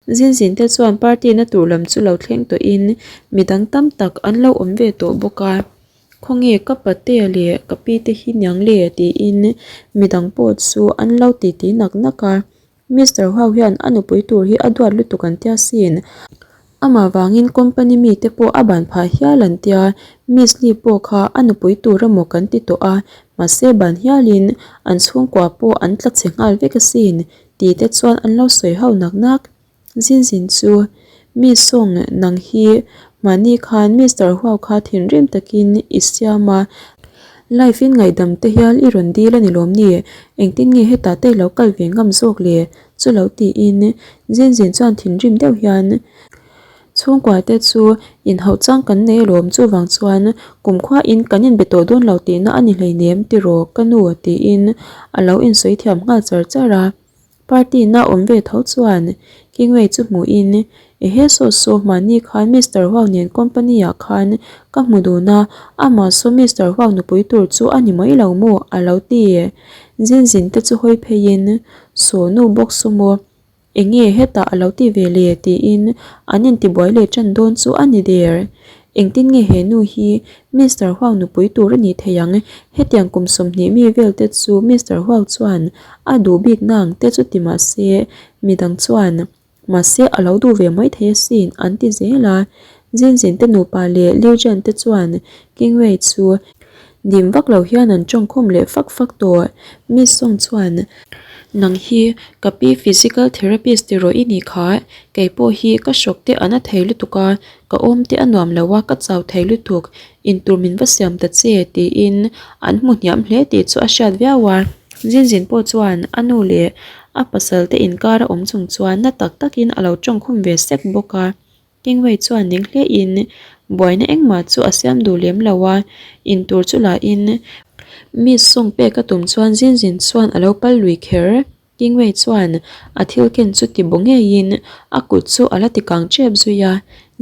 Zinzin te chuan party na tur lam chu lo thleng tawhin midang tam tak an lo awm ve tawh bawk a. Khawnge ka patea leh ka pi te hi niang le tiin midang pawh chu an lo titi nak nak a. Mister Hau hian a nupui tur hi a duat lutuk an tia sin. Amah vangin company mite pawh a ban phah hial an tia, Miss Lee pawh kha a nupui tur emaw kan ti tawh a, mahse ban hialin an chhungkua pawh an tla chhe nghal vek asin tih te chuan an lo sawi ho nak nak. Zinzin chu Miss Song nang hi mahni khan Mister Huau kha thinrim takin i siam a, life in ngaihdam te hial i rawn dil a ni lawm ni? Engtin nge hetah te i lo kal ve ngam zawk le? Chu lo tiin Zinzin chuan thinrim deuh hian chhungkua te chu inhauh chang kan nei alawm chuvang chuan kumkhua in kan inbe tawh dawn lo tihna a ni hleinem tiraw ka nu tiin a lo insawi thiam nghal char char a. Party na awm ve tho chuan Kingway chu hmuhin Ehe saw saw hmanni khan Mister Huang nen company ah khan ka hmu dun a, amah saw Mister Huang nupui tur chu a ni mai lo maw a lo ti. Zinzin te chu hawi pheiin Saw nu bawk saw maw enge hetah a lo ti ve le tiin an intibuai leh tan dawn chu a ni der. Engtin nge he nu hi Mister Huang nupui tur a nih thei ang? Hetiang kum 20 mi vel te chu Mister Huang chuan a duh bik nang te chu ti mah se midang chuan mahse a lo duh ve mai thei asin an ti zel a. Zinzin te nupa leh Liu Jian te chuan Kingwei chu dim vak lo hian an tawngkhum leh fak fak tawh. Miss Song chuan Nang hi ka pi physical therapist tiraw i nih kha, kei pawh hi ka hrawk te a na thei lutuk a, Ka awm te a nuam lo a, ka chau thei lutuk, intur min va siam ta che tiin an hmu hniam hle tih chu a hriat viau a. Zinzin pawh chuan a nu leh a pasal te inkar a awm chung chuan na tak takin a lo tawngkhum ve sek bawk a. Kingwei chuan ning hlein buaina engmah chu a siam duh lem lo a, intur chu lahin mi sawng pek a tum chuan Zinzin chuan a lo pal lui kher. Kingwei chuan a thil ken chu ti bu ngeiin a kut chu a la ti kang tep zui a,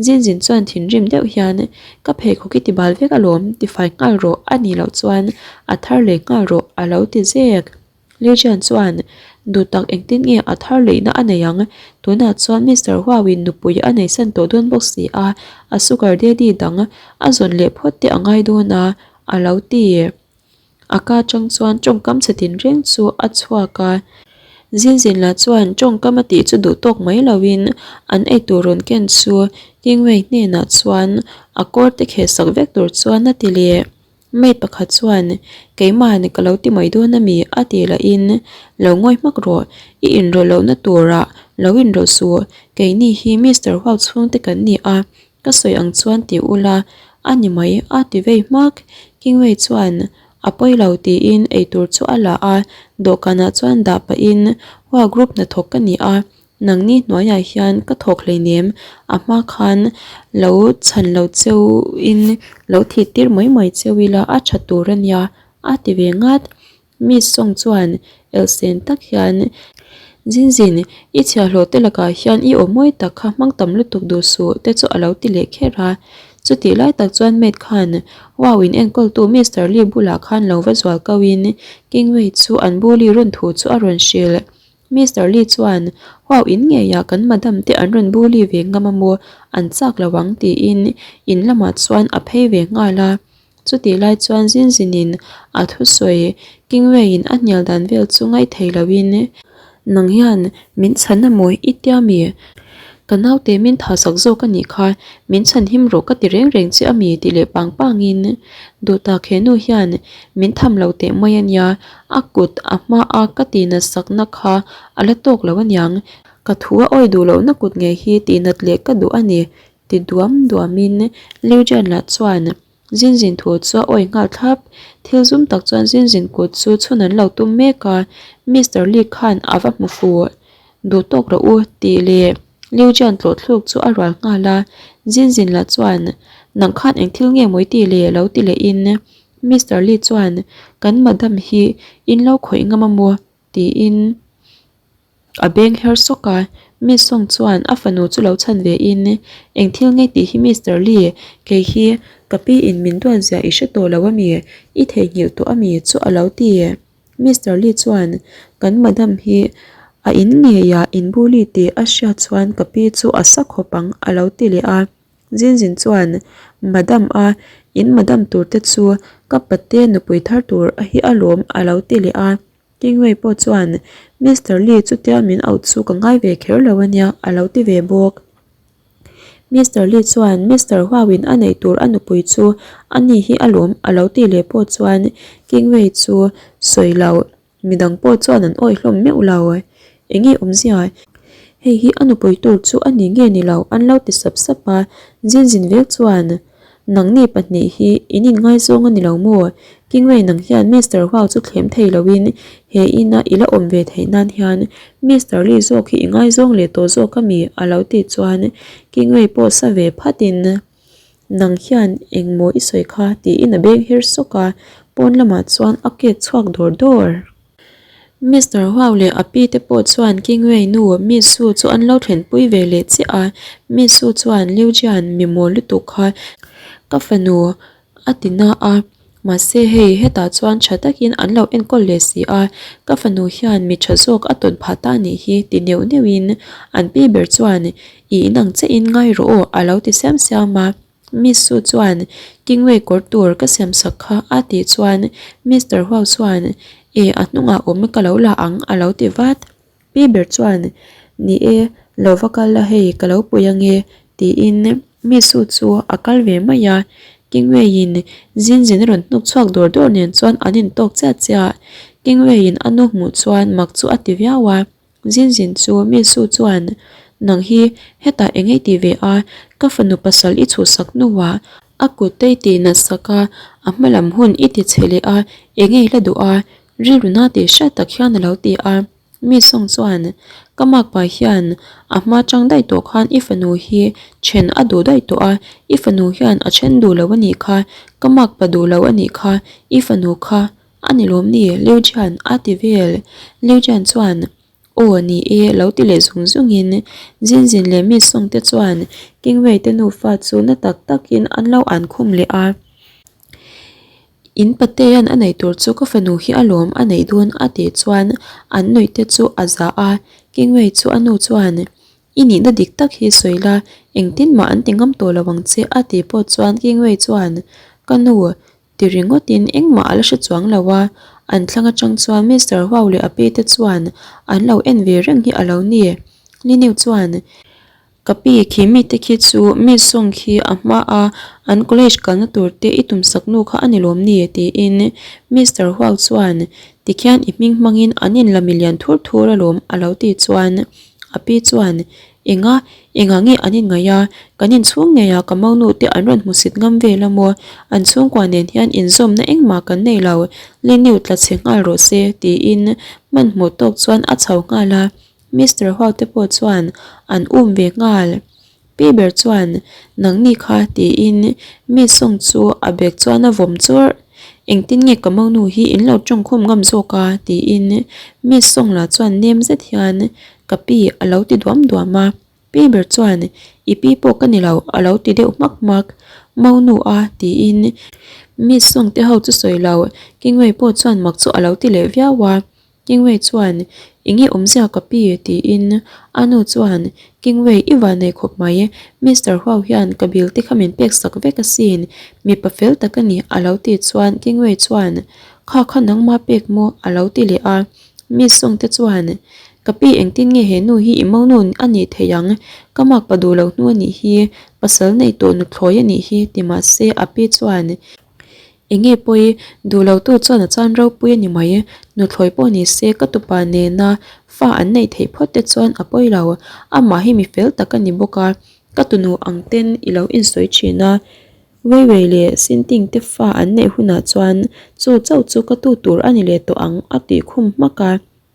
Zinzin chuan thinrim deuh hian ka pheikhawk i ti bal vek alawm tifai nghal rawh a nih loh chuan a thar leh nghal rawh a lo ti zek. Lijian chuan duh tak engtin nge a thar leihna a nei ang, tunah chuan Mister Huauin nupui a nei san tawh dawn bawk si a, a sugar daddy dang a zawn leh phawt te a ngai dawn a a lo ti. A ka atang chuan tawngkam chhe tinreng chu a chhuak a, Zinzin lah chuan tawngkam a tih chu duh tawk mai loin an eitur rawn ken chu Kingwei hnenah chuan a kawr te kheh sak vek tur chuan a ti leh. Maid pakhat chuan Keimahni ka lo ti mai dawn ami a tih lahin Lo ngawi hmak rawh, i inrawlh lohna turah lo inrawlh suh, keini hi Mister Huau chhungte kan ni a, Ka sawi ang chuan ti ula a ni mai a ti vei hmak. Kingwei chuan a pawi lo tiin eitur chu a la a, dawhkanah chuan dah pahin Hua group hnathawk ka ni a, nangni hnuaiah hian ka thawk hleinem, a hma khan lo chhan lo cheuin lo thih tir mai mai cheu ila a tha tur a nia a ti ve ngat. Miss Song chuan elsen tak hian Zinzin, i chhiahhlawh te lakah hian i aw mawi tak kha hmang tam lutuk duh suh te chu a lo ti leh kher a. Chutih lai tak chuan maid khan Wow in enkawltu Mister Lee bulah khan lo va zual ko in Kingwei chu an bully rawn thu chu a rawn hrilh. Mister Lee chuan Wow in ngeiah kan madam te an rawn bully ve ngam a maw, an chak lo ang tiin in lamah chuan a phei ve nghal a. Chutih lai chuan Zinzinin a thusawi Kingwei-in a hnial dan vel chu ngaithei loin, Nang hian min chhan a maw i tia mi? Ka naute min tha sak zawk a nih kha, min chhan him rawh ka ti reng reng che a mi ti leh pang pangin Duhtak he nu hian min tham lo teh mai a nia, a kut a hma a ka tihnat sakna kha a la tawk lo aniang, ka thu a awi duh lohna kut ngei hi tihnat leh ka duh a ni ti duam duamin Liujian lah chuan Zinzin thu chu a awi nghal thlap. Thil zum tak chuan Zinzin kut chu chhun an lo tum mek a, Mister Lee khan a va hmu fuh. Duh tawk rawh u tih leh Liu Jian tlawh thluk chu a rual nghal a. Zinzin lah chuan Nang khan eng thil nge mawi tih le lo ti lehin Mister Lee chuan Kan madam hi in lo khawih ngam a maw? tiin a beng her sawk a, Miss Song chuan a fanu chu lo chhan ve in, Eng thil ngei tih hi Mister Lee, kei hi ka pi in min duat zia i hre tawh lo a mi, i theihnghilh tawh a mi chu a lo ti. Mister Lee chuan kan madam hi A in ngeiah in bully tih a hriat chuan ka pi chu a sa khawp ang a lo ti leh a. Zinzin chuan Madam a in madam tur te chu ka pate nupui thar tur a hi alawm a lo ti leh a. Kingwei pawh chuan Mister Lee chutia min auh chu ka ngai ve kher lo ania a lo ti ve bawk. Mister Lee chuan Mister Huauin a neih tur a nupui chu a ni hi alawm a lo tih leh pawh chuan Kingwei chu sawi loh Midang pawh chuan an awih hlawm meuh lo. Enge awmzia? Hei hi a nupui tur chu a ni nge ni lo an lo ti sap sap a, Zinzin vek chuan, Nangni pahnih hi in inngaizawng a ni lo maw? Kingwei nang hian Mister Huau chu thlem thei loin he ina i la awm ve theih nan hian Mister Lee zawk hi i ngaizawng leh tawh zawk a mi? a lo tih chuan Kingwei pawh sa ve phatin, Nang hian engmaw i sawi kha tiin a beng her sawk a, pawn lamah chuan a kek chhuak dawr dawr. Mister Huau leh a pi te pawh chuan Kingwei nu Miss Su chu an lo thlenpui ve leh chiah a, Miss Su chuan Liu Jian mi mawl lutuk kha ka fanu a ti na a. Mahse hei hetah chuan tha takin an lo enkawl leh si a, ka fanu hian mi tha zawk a tawn phah ta anih hi ti neuh neuhin an pi ber chuan i inang chiahin ngai rawh aw a lo ti siam siam a. Miss Su chuan Kingway kawr tur ka siam sak kha a tih chuan Mister Huau chuan e a hnungah awm ka lo la ang a lo ti vat. Pi ber chuan, Ni e, lo va kal la hei ka lo pui ange tiin mi su chu a kal ve mai a. Kingweiin Zinzin a rawn hnuk chhuak dawr dawr nen chuan an intawk chiah chiah. Kingweiin a nu hmuh chuan mak chu a ti viau a. Zinzin chu mi su chuan, Nang hi hetah eng ei ti ve a, ka fanu pasal i chhuhsak hnuah a kut te i tih nat sak a, a hma lam hun i ti chhe leh a, eng ei la duh a, rilru na tih hriat tak hian a lo ti a. Mi sawng chuan, Ka makpa hian a hma chang daih tawh khan i fanu hi then a duh daih tawh a, i fanu hian a then duh lo a nih kha, ka makpa duh lo a nih kha, i fanu kha a ni lawm ni? Liu Jian a ti vel. Liu Jian chuan, Aw ni e, lo ti leh zung zungin Zinzin leh mi sawng te chuan Kingwei te nufa chu na tak takin an lo an khum leh a. In patea'n a neih tur chu ka fanu hi a lawm a neih dawn a tih chuan an nuih te chu a za a, Kingwei chu a nu chuan I nihna dik tak hi sawi la, engtin mah an ti ngam tawh lo ang che a tih pawh chuan Kingwei chuan Ka nu ti ringawtin engmah a la hre chuang lo a, an thlang atang chuan Mister Huau leh a pi te chuan an lo en ve reng hi a lo ni. Liniu chuan Ka pi khi mite khi chu mi sawng khi a hma a an college kalna tur te i tumsak nu kha a ni lawm ni? tiin Mister Huau chuan tikhian i hming hmangin an in la milian thur thur alawm a lo tih chuan a pi chuan Enga engah nge an inngaih a kan inchhung ngeiah ka monu te an rawn hmusit ngam vel a maw an chhungkua nen hian inzawmna engmah kan nei lo Liniu tla chhe nghal rawh se tiin hmanhmawh tawk chuan a chho nghal a. Mister Huau te pawh chuan an um ve nghal. Pi ber chuan, Nangni kha tiin mi sawng chu a bag chuan a vawm chawrh. Engtin nge ka monu hi in lo tawngkhum ngam zawk a? tiin mi sawng lah chuan nem zet hian ka pi a lo ti duam duam a. Pi ber chuan, I pi pawh ka ni lo a lo ti deuh hmak hmak. Monu a tiin mi sawng te ho chu sawi lo Kingwei pawh chuan mak chu a lo ti leh viau a. Kingwei chuan, Enge awmzia ka pi? tiin a nu chuan, Kingwei, i van nei khawp mai. Mister Huau hian ka bill te kha min pek sak vek asin. Mipa fel tak a ni, a lo tih chuan Kingwei chuan, Kha kha nangma pek maw? a lo ti leh a. Miss Song te chuan, Ka pi engtin nge he nu hi i monu a nih theih ang? Ka makpa duh loh hnu a nih hi, pasal nei tawh nuthlawi a nih hi, ti mahse a pi chuan, Enge pawi, duh lo tu chuan a chan ropui a ni mai. Nuthlawi pawh ni se ka tupa nena fa an neih theih phawt te chuan a pawi lo. Amah hi mi fel tak a ni bawk a, ka tunu ang ten i lo insawi thin a. Weiwei leh Sinting te fa an neih hunah chuan chu chauh chu ka tu tur a ni leh tawh ang a tih khum hmak a.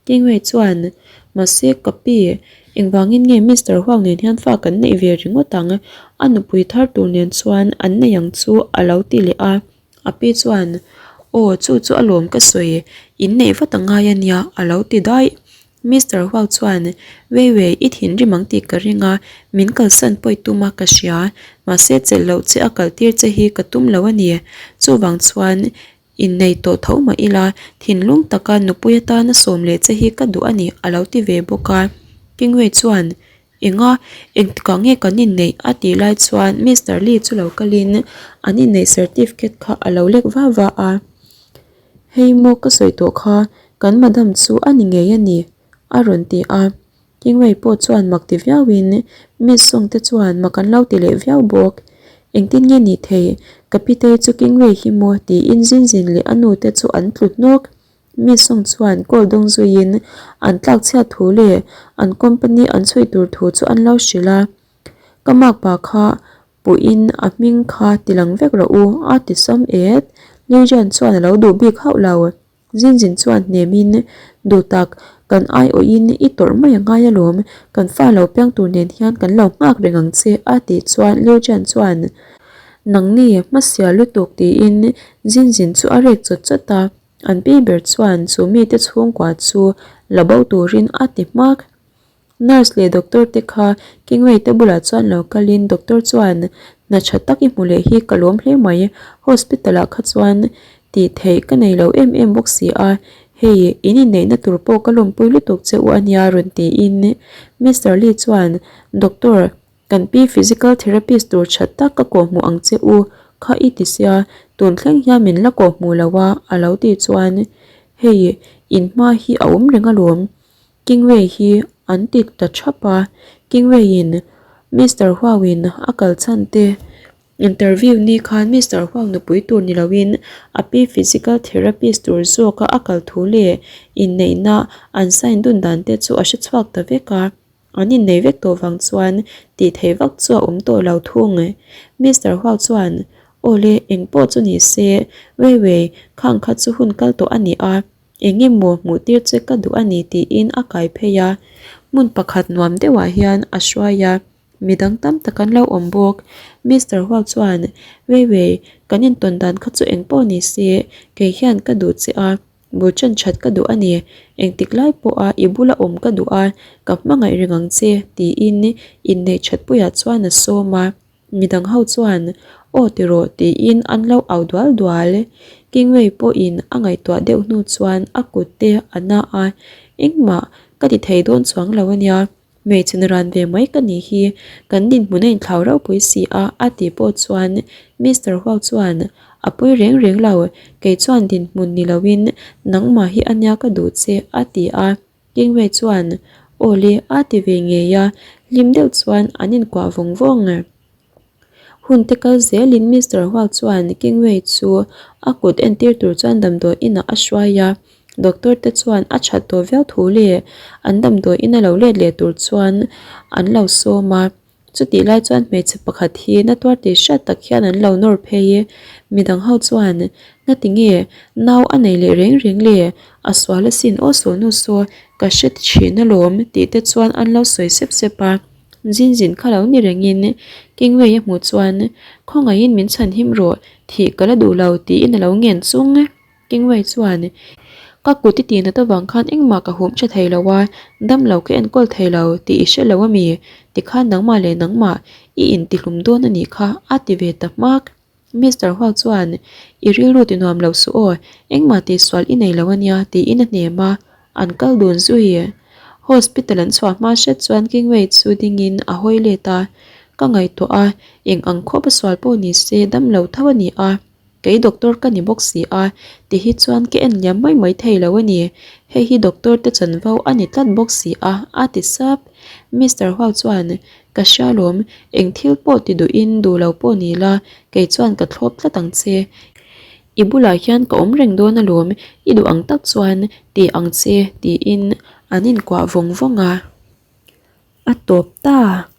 Kingwei chuan, Mahse ka pi, engvangin nge Mister Huang nen hian fa kan neih ve ringawt ang? A nupui thar tur nen chuan an nei ang chu a lo ti leh a. A pi chuan, Aw, chu chu a lawm ka sawi, in neih vat a ngai a nia a lo ti daih. Mister Huang chuan, Wei wei, i thinrim ang tih ka ring a, min kalsan pawi tum a ka hria. Mahse chelh loh che a kaltir che hi ka tum lo a ni. Chuvang chuan. Innei tawh tho mah ila, thinlung taka nupui atana sawm leh che hi ka duh a ni, a lo ti ve bawk a. Kingwei chuan, Enga, engtikah nge kan inneih? a tih lai chuan Mister Lee chu lo kalin an inneih certificate kha a lo lek va va a. Hei maw ka sawi tawh kha, kan madam chu a ni ngei a ni, a rawn ti a. Kingwei pawh chuan mak ti viauin Miss Song te chuan mak an lo ti leh viau bawk. Engtin nge ni thei, ka pitei chu Kingwei hi maw tiin Zinzin leh a nu te chu an tlu hnawk. Miss Song chuan call dawng zuiin an tlak chhiat thu leh an company an chhui tur thu chu an lo hrilh a. Ka makpa kha puhin a hming kha ti lang vek rawh u a ti sawm et. Lilian chuan a lo duh bik hauh lo. Zinzin chuan hnemin, Duhtak, kan aiawhin i tawrh mai a ngai alawm, kan fa lo piang tur nen hian kan lo nghak reng ang che a tih chuan Lilian chuan, Nangni, hmasial lutuk tiin Zinzin chu a rek chawt chawt a. An pi ber chuan chu mite chhungkua chu la bo turin a ti hmak. Nurse leh doctor te kha Kingway te bulah chuan lo kalin doctor chuan hna tha tak i hmu leh hi ka lawm hle mai, hospital ah kha chuan tih theih ka nei lo em em bawk si a, hei in inneihna tur pawh ka lawmpui lutuk che u ania rawn tiin Mister Lee chuan doctor Kan pi physical therapist tur tha tak ka kawhhmuh ang che u kha i ti sia, tun thleng hian min la kawhhmuh lo a a lo tih chuan hei in hma hi a awm reng alawm. Kingway hi an ti ta thap a, Kingway in Mister Huau in a kal chhan te interview ni khan Mister Huau nupui tur ni loin a pi physical therapist tur zawka a kal thu leh inneihna an sign dun dan te chu a hre chhuak ta vek a. An innei vek tawh vang chuan tih theih vak chu a awm tawh lo thung. Mister Huau chuan, Aw le, eng pawh chu ni se, Wei Wei, khang kha chu hun kal tawh a ni a, eng emaw hmuh tir che ka duh a ni tiin a kai phei a. Hmun pakhat nuam deuhah hian a hruai a, midang tam tak an lo awm bawk. Mister Huau chuan, Wei Wei, kan intawn dan kha chu eng pawh ni se, kei hian ka duh che a. Bul ṭan ṭhat ka duh a ni, engtik lai pawha i bula awm ka duh a, ka hmangaih reng ang che, tiin inneih ṭhat puiah chuan a sawm a. Midang ho chuan, Aw ti rawh, tiin an lo au dual dual. Kingwei pawhin a ngaihtuah deuh hnu chuan a kut te a na a, Engmah ka ti thei dawn chuang lo a nia. Hmeichhe naran ve mai ka nih hi, kan dinhmun a inthlau ropui si a a tih pawh chuan Mister Huau chuan a pawi reng reng lo, kei chuan dinhmun ni loin nangmah hi a nia ka duh che a ti a, Kingwei chuan aw le a ti ve ngei a, hlim deuh chuan an inkuah vawng vawng. Hun te kal zelin Mister Huak chuan Kingwei chu a kut entir tur chuan damdawi inah a hruai a, doctor te chuan a that tawh viau thu leh an damdawi ina lo let leh tur chuan an lo sawm a, chutih lai chuan hmeichhe pakhat hi na tuar tih hriat tak hian an lo nawr phei e, midang ho chuan ngati nge nau a nei leh reng reng le a sual asin aw sawhnu saw ka hre thin alawm tih te chuan an lo sawi sep sep a. Zin zin kha lo ni rengin Kingway a hmuh chuan khawngaihin min chhan him rawh thih ka la duh lo tiin a lo ngen chung. Kingway chuan ka kut i tih nat avang khan engmah ka hum tha thei lo a, dam lo ka enkawl thei lo tih i hre lo a mi? Tikhan nangmah leh nangmah i intihlum dawn a nih kha a ti ve ta hmak. Mister Huak chuan, I rilru ti nuam lo suh aw, engmah tihsual i nei lo a nia, tiin a hnem a, an kal dun zui. Hospital an chhuah hma hret chuan Kingway chu dingin a hawi let a, Ka ngaihtuah a, eng ang khawp a sual pawh ni se dam lo tho a ni a, kei doctor ka ni bawk si a, ti hi chuan ka en liam mai mai thei lo a ni, hei hi doctor te chanvo a ni tlat bawk si a, a ti sap. Mister Huak chuan, Ka hria lawm, eng thil pawh ti duhin duh lo pawh ni la, kei chuan ka thlawp tlat ang che. I bulah hian ka awm reng dawn alawm, i duh ang tak chuan ti ang che tiin an inkuah vawng vawng a. A tawp ta.